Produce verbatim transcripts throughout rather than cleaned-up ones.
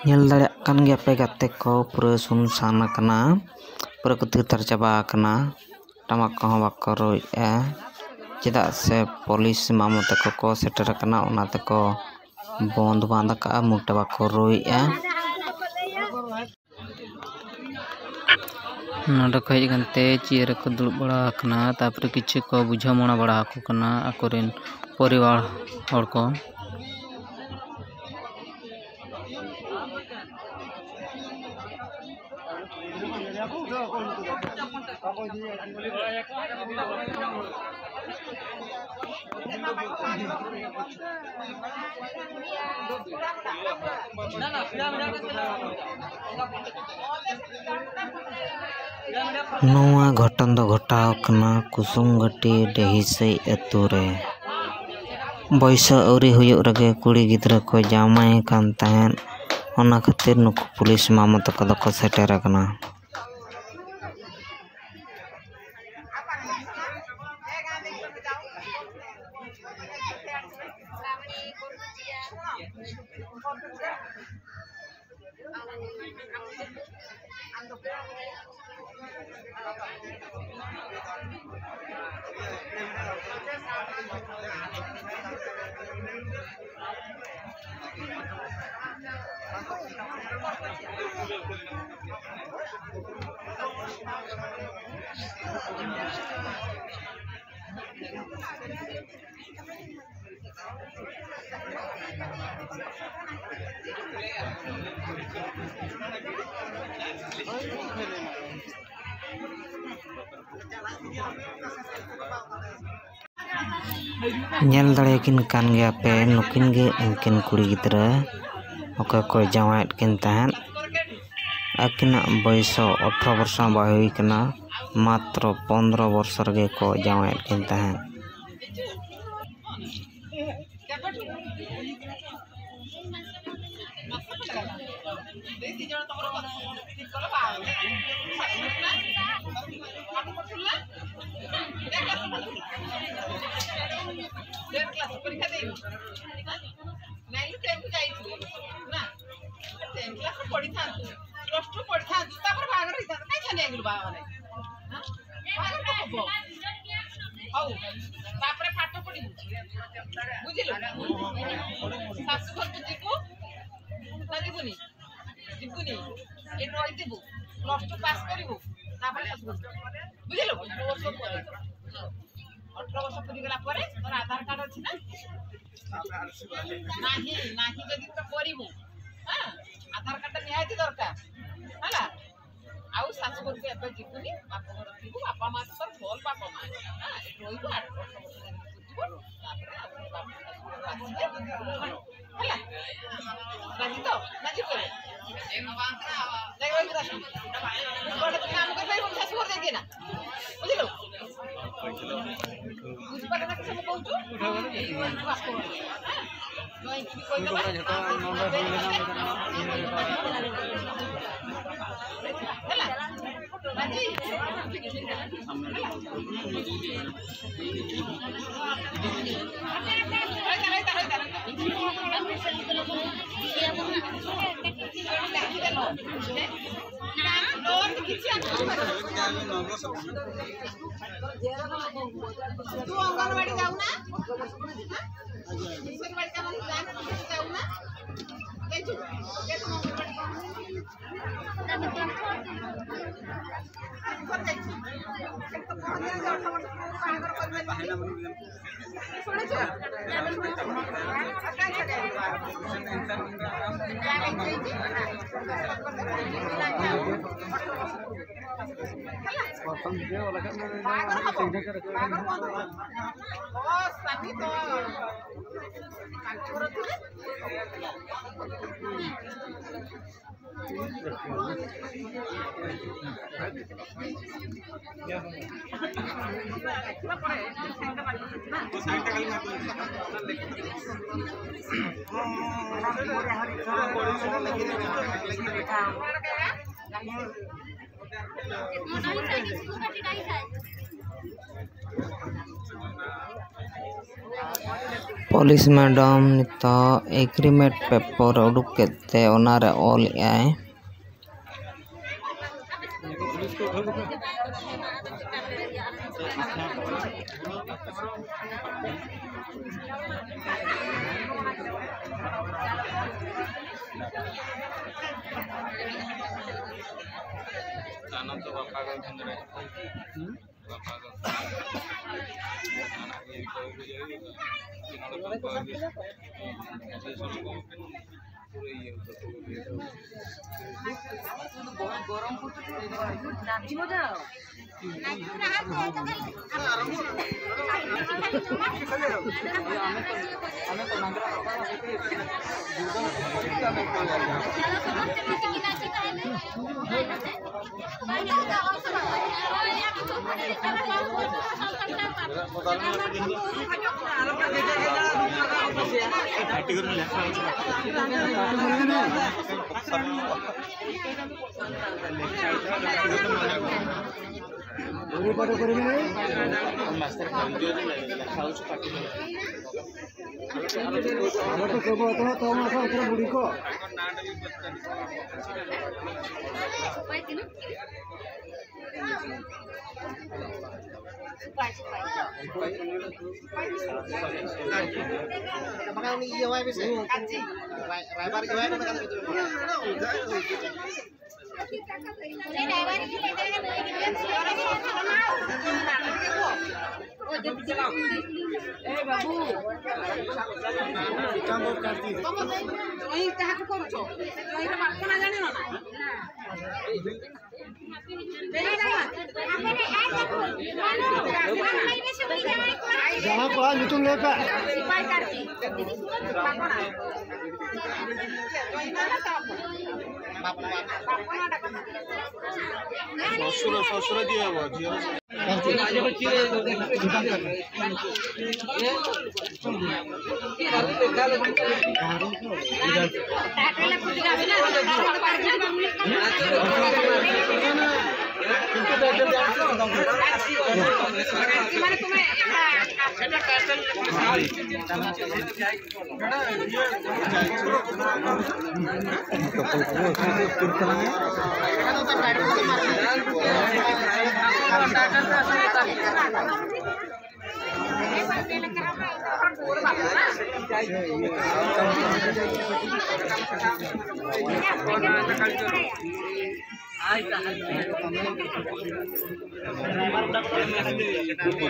ᱧᱮᱞ ᱫᱟᱲᱮᱭᱟᱜ ᱠᱟᱱ ᱜᱮᱭᱟ ᱯᱮ ᱜᱟᱛᱮ ᱠᱚ, ᱯᱩᱨᱟᱹ ᱥᱩᱱᱥᱟᱱ ᱟᱠᱟᱱᱟ, ᱯᱩᱨᱟᱹ ᱠᱚ ᱛᱷᱤᱨ ᱛᱷᱟᱨ ᱪᱟᱵᱟ ᱟᱠᱟᱱᱟ᱾ ᱴᱟᱢᱟᱠ ᱠᱚᱦᱚᱸ ᱵᱟᱠᱚ ᱨᱩᱭᱮᱫᱼᱟ, ᱪᱮᱫᱟᱜ ᱥᱮ ᱯᱩᱞᱤᱥ ᱢᱟᱢᱚ ᱛᱟᱠᱚ ᱠᱚ ᱥᱮᱴᱮᱨ ᱟᱠᱟᱱᱟ, ᱚᱱᱟ ᱛᱮᱠᱚ ᱵᱚᱱᱫ ᱵᱟᱸᱫ ᱟᱠᱟᱫᱼᱟ, ᱢᱚᱴᱮ ᱵᱟᱠᱚ ᱨᱩᱭᱮᱫᱼᱟ᱾ ᱱᱚᱰᱮ ᱠᱚ ᱦᱮᱡ ᱟᱠᱟᱱ ᱛᱮ ᱪᱮᱭᱟᱨ ᱨᱮᱠᱚ ᱫᱩᱲᱩᱵ ᱵᱟᱲᱟ ᱟᱠᱟᱱᱟ, ᱛᱟᱨᱯᱚᱨᱮ ᱠᱤᱪᱷᱩ ᱠᱚ ᱵᱩᱡᱷᱟᱹᱣ ᱢᱚᱱᱟ ᱵᱟᱲᱟ ᱟᱠᱚ ᱠᱟᱱᱟ ᱟᱠᱚᱨᱮᱱ ᱯᱚᱨᱤᱵᱟᱨ ᱦᱚᱲ ᱠᱚ᱾ ᱱᱚᱣᱟ ᱜᱷᱚᱴᱚᱱ ᱫᱚ ᱜᱷᱚᱴᱟᱣ ᱠᱟᱱᱟ ᱠᱩᱥᱩᱢᱜᱷᱟᱹᱴᱤ ᱰᱮᱦᱤᱥᱟᱹᱭ ᱟᱹᱛᱩ ᱨᱮ᱾ ᱵᱚᱭᱥᱟ ᱟᱹᱣᱨᱤ ᱦᱩᱭᱩᱜ ᱨᱮᱜᱮ ᱠᱩᱲᱤ ᱜᱤᱫᱽᱨᱟᱹ ᱠᱚ ᱡᱟᱶᱟᱭ ᱠᱟᱱ ᱛᱟᱦᱮᱸᱫ, ᱚᱱᱟ ᱠᱷᱟᱹᱛᱤᱨ ᱱᱩᱠᱩ ᱯᱩᱞᱤᱥ ᱢᱟᱢᱚ ᱛᱟᱠᱚ ᱫᱚᱠᱚ ᱥᱮᱴᱮᱨ ᱟᱠᱟᱱᱟ᱾ ᱧᱮᱞ ᱫᱟᱲᱮᱭᱟᱠᱤᱱ ᱠᱟᱱ ᱜᱮᱭᱟ ᱯᱮ, ᱱᱩᱠᱤᱱ ᱜᱮ ᱩᱱᱠᱤᱱ ᱠᱩᱲᱤ ᱜᱤᱫᱽᱨᱟᱹ, ᱚᱠᱚᱭ ᱠᱚ ᱡᱟᱶᱟᱭᱮᱫ ᱠᱤᱱ ᱛᱟᱦᱮᱸᱫ᱾ ᱟᱹᱠᱤᱱᱟᱜ ᱵᱚᱭᱮᱥ ᱦᱚᱸ ᱟᱴᱷᱨᱚ ᱵᱚᱨᱥᱚ ᱦᱚᱸ ᱵᱟᱭ ᱦᱩᱭ ᱠᱟᱱᱟ, ᱢᱟᱛᱨᱚ ᱯᱚᱱᱫᱽᱨᱚ ᱵᱚᱨᱥᱚ ᱨᱮᱜᱮ ᱠᱚ ᱡᱟᱶᱟᱭᱮᱫ ᱠᱤᱱ ᱛᱟᱦᱮᱸᱫ᱾ ପଢିଥାନ୍ତୁ, ପ୍ଲସ୍ ଟୁ ପଢିଥାନ୍ତୁ, ତାପରେ ବାହାଘର ହେଇଥାନ୍ତା। କାଇଁ ଛାନିଆ ହେଇଗଲୁ ବାହାଘର? ଆଁ? ବାହାଘର ତ ହବ। ହଉ, ତାପରେ ପାଠ ପଢିବୁ, ବୁଝିଲୁ? ଶାଶୁ ଘରକୁ ଯିବୁ ନା ଯିବୁନି? ଯିବୁନି, ଏଠି ରହିଥିବୁ, ପ୍ଲସ୍ ଟୁ ପାସ୍ କରିବୁ, ତାପରେ ଶାଶୁ ଘରକୁ। ବୁଝିଲୁ? ଅଠର ବର୍ଷ ପରେ, ଅଠର ବର୍ଷ ପୁରିଗଲା ପରେ ତୋର ଆଧାର କାର୍ଡ ଅଛି ନା? ନାହିଁ, ନାହିଁ ଯଦି ତ କରିବୁ, ହଁ, ଆଧାର କାର୍ଡ ନିହାତି ଦରକାର, ହେଲା। ଆଉ ଶାଶୁ ଘରକୁ ଏବେ ଯିବୁନି, ବାପ ଘର ଥିବୁ, ବାପା ମା ତ ତୋର ଭଲ ବାପା ମା, ହଁ, ଏଠି ରହିବୁ, ଆଠ ବର୍ଷ ପର୍ଯ୍ୟନ୍ତ ବୁଝିବୁ, ତାପରେ ଆଉ ତୋ ବାପ ଶାଶୁ ଘରକୁ ଆସିବେ, ହେଲା। ରାଜି ତ? ରାଜି କରେ। ଯାଇକି ରହିବୁ ଶାଶୁ ଘରେ। କୁଆଡେ ତୁ କାମ କରିପାରିବୁନି ଶାଶୁ ଘର ଯାଇକି ନା? ବୁଝିଲୁ? ବୁଝିପାରିଲୁ ନା କିସ ମୁଁ କହୁଛୁ? ଏଇ ବାପ ଘର। ତୁ ଅଙ୍ଗନବାଡି ଯାଉନା? କିଶୋରୀ ବାଳିକା ମାନେ ଯାଆନା, ତୁ ଯାଉନା? ଯାଇଛୁ? ᱯᱩᱞᱤᱥ ᱢᱮᱰᱟᱢ ᱱᱤᱛᱚᱜ ᱮᱜᱽᱨᱤᱢᱮᱱᱴ ᱯᱮᱯᱟᱨ ᱩᱰᱩᱠ ᱠᱮᱫ ᱛᱮ ᱚᱱᱟᱨᱮ ᱚᱞ ᱮᱫᱟᱭ᱾ ᱟᱱᱚᱱᱫᱚ ᱵᱟᱯᱞᱟ ᱠᱚ ᱦᱩᱭ ᱫᱟᱲᱮᱭᱟᱜᱼᱟ᱾ ᱵᱟᱯᱞᱟ ᱫᱚ ᱡᱟᱦᱟᱱᱟᱜ ᱜᱮ ᱤᱱᱠᱟᱹ ᱜᱮ ᱦᱩᱭᱩᱜᱼᱟ᱾ ᱱᱚᱰᱮ ᱠᱷᱚᱱ ᱠᱚ ᱦᱤᱡᱩᱜᱼᱟ᱾ ᱯᱩᱨᱟᱹ ᱤᱭᱟᱹ ᱩᱛᱟᱹᱨ ᱠᱚ ᱦᱩᱭᱩᱜᱼᱟ᱾ ᱟᱵᱚ ᱛᱚ ᱠᱮᱵᱚᱞ ᱮᱛᱚᱦᱚᱵ ᱛᱟᱵᱚᱱᱟ ᱥᱮ ᱚᱱᱛᱮ ᱨᱮ ᱵᱩᱲᱦᱤ ᱠᱚ᱾ ᱵᱟᱠᱷᱟᱱ ᱩᱱᱤ ᱤᱭᱟᱹ ᱦᱚᱦᱚᱭ ᱢᱮᱥᱮ᱾ ᱨᱟᱭ-, ᱨᱟᱭᱵᱟᱨ ᱜᱮ ᱦᱚᱦᱚᱭ ᱢᱮ, ᱵᱟᱠᱷᱟᱱ ᱫᱚ ᱵᱟᱝ ᱦᱩᱭᱩᱜᱼᱟ᱾ ᱡᱟᱦᱟᱸ ᱠᱚᱲᱟ ᱧᱩᱛᱩᱢ ᱞᱟᱹᱭ ᱯᱮ᱾ শ্বশুর, শ্বশুরে দিয়ে যাবো, দিয়ে যাবো।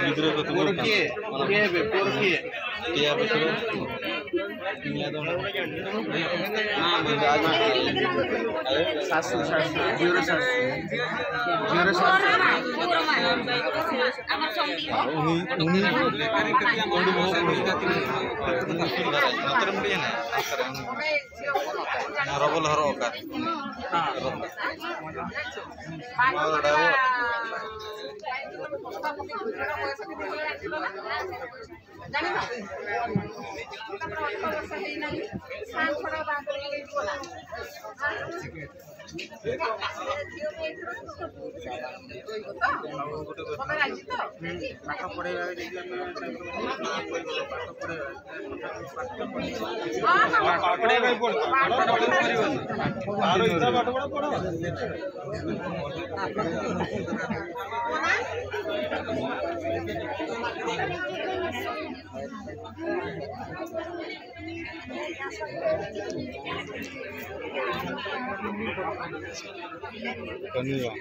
ᱜᱤᱫᱽᱨᱟᱹ ᱠᱚ ᱛᱤᱸᱜᱩ ᱟᱠᱟᱱᱟ᱾ ᱯᱮᱭᱟ ᱵᱚᱪᱷᱚᱨ᱾ ᱥᱟᱥᱩ, ᱥᱟᱥᱩ, ᱡᱳᱨᱮ ᱥᱟᱥᱩ, ᱡᱳᱨᱮ ᱥᱟᱥᱩ᱾ ᱩᱱᱤ, ᱩᱱᱤ, ᱩᱱᱤ ᱵᱚᱦᱚᱜ ᱩᱱᱤ ᱩᱥᱩᱞ ᱫᱷᱟᱨᱟ, ᱱᱚᱛᱮ ᱨᱮ ᱢᱤᱫᱴᱮᱡ ᱦᱮᱱᱟᱭᱟ, ᱱᱚᱛᱮ ᱨᱮ ᱩᱱᱤ᱾ ᱨᱚᱵᱚᱞ ᱦᱚᱨᱚᱜ ᱟᱠᱟᱫ᱾ ᱠᱟᱹᱢᱤᱭᱟ᱾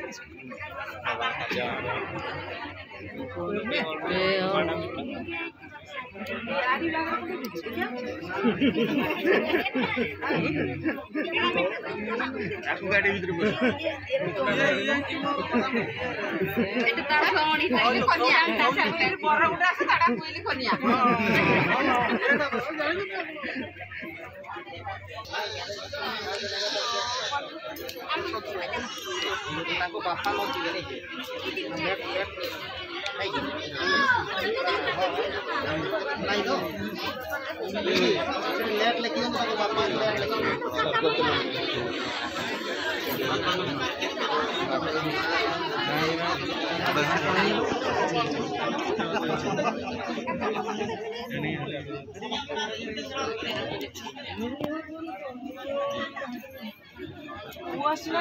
ପୁଅ ଆସିବ,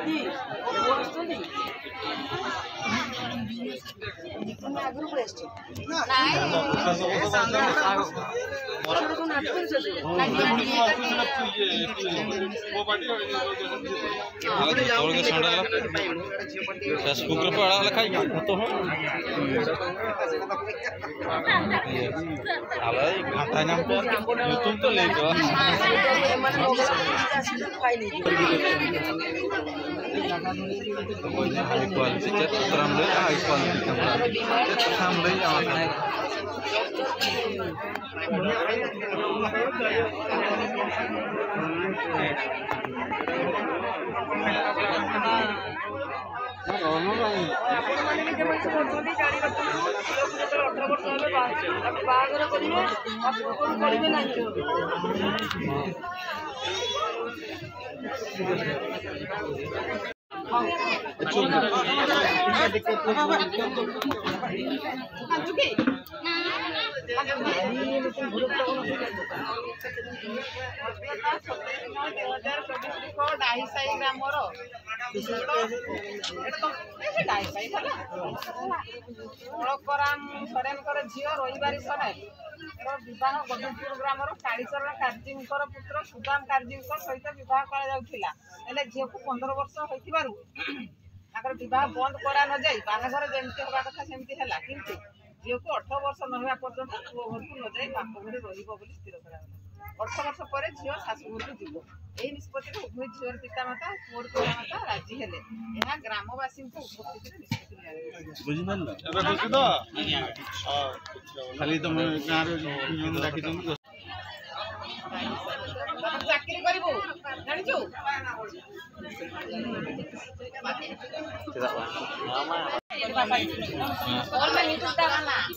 ଦି, ପୁଅ ଆସୁଛନ୍ତି। ତମେ ଆଗରୁ ପଳେଇ ଆସିଛ। ଝିଅର କଣ ନାଚ କରୁଛ? ଆଲୋ, ଯେତେବେଳେ ସଣ୍ଡେ ହେଲା, ଫେସବୁକରେ ପେᱲା ଲେଖା ହେଇକି ଫଟୋ ହଉ। ᱟᱞᱮ ᱜᱷᱟᱱᱴᱟ ᱧᱟᱢ ᱠᱚᱣᱟ, ᱧᱩᱛᱩᱢ ᱛᱚ ᱞᱟᱹᱭ ᱠᱚᱣᱟ᱾ ᱦᱟᱭ ᱠᱣᱟᱞᱤᱴᱤ ᱪᱮᱫ ᱠᱟᱛᱷᱟᱢ ᱞᱟᱹᱭᱟ, ᱦᱟᱭ ᱠᱣᱟᱞᱤᱴᱤ ᱠᱟᱢᱮᱨᱟ ᱪᱮᱫ ᱠᱟᱛᱷᱟᱢ ᱞᱟᱹᱭᱟ? ଆପଣମାନେ ବି ଯେଉଁମାନେ ସବୁ ଅଛନ୍ତି ଜାଣି ରଖନ୍ତୁ, ଝିଅକୁ ଯେତେବେଳେ ଅଠର ବର୍ଷ ହେବେ ବା-, ତାକୁ ବାହାଘର କରିବେ, ତା ପୂର୍ବରୁ କରିବେ ନାହିଁ। ଡାହି ସାହି ଗ୍ରାମର, ଏଇଟା ତ, ଏ ସେ ଡାହି ସାହି ହେଲା। ଅଳକରାମ ସରେନଙ୍କର ଝିଅ ରଇବାରୀ ସରେନର ବିବାହ ଗୋବିନ୍ଦପୁର ଗ୍ରାମର କାଳୀଚରଣ କାର୍ଜୀଙ୍କର ପୁତ୍ର ସୁଦାମ କାର୍ଜୀଙ୍କ ସହିତ ବିବାହ କରାଯାଉଥିଲା। ହେଲେ ଝିଅକୁ ପନ୍ଦର ବର୍ଷ ହୋଇଥିବାରୁ ତାଙ୍କର ବିବାହ ବନ୍ଦ କରା ନ ଯାଇ ବାହାଘର ଯେମିତି ହେବା କଥା ସେମିତି ହେଲା, କିନ୍ତୁ ଝିଅକୁ ଅଠର ବର୍ଷ ନ ହେବା ପର୍ଯ୍ୟନ୍ତ ପୁଅ ଘରକୁ ନ ଯାଇ ବାପ ଘରେ ରହିବ ବୋଲି ସ୍ଥିର କରାଗଲା। ଅଠର ବର୍ଷ ପରେ ଝିଅ ଶାଶୁ ଘରକୁ ଯିବ। ଏହି ନିଷ୍ପତ୍ତିରେ ଉଭୟ ଝିଅର ପିତାମାତା, ପୁଅର ପିତାମାତା ରାଜି ହେଲେ। ଏହା ଗ୍ରାମବାସୀଙ୍କ ଉପସ୍ଥିତିରେ ନିଷ୍ପତ୍ତି ନିଆଯାଇଛି। ବୁଝିପାରିଲ? ଏବେ ଖୁସି ତ? ହଁ, ଖୁସି ହବ। ଖାଲି ତମ ଗାଁର ଝିଅଙ୍କୁ ଡାକିଛନ୍ତି। ଚାକିରି କରିବୁ, ଜାଣିଛୁ? ᱪᱮᱫᱟᱜ ᱵᱟᱝ? ᱚᱞ ᱢᱮ, ᱧᱩᱛᱩᱢ ᱛᱟᱢ ᱟᱢᱟᱜ᱾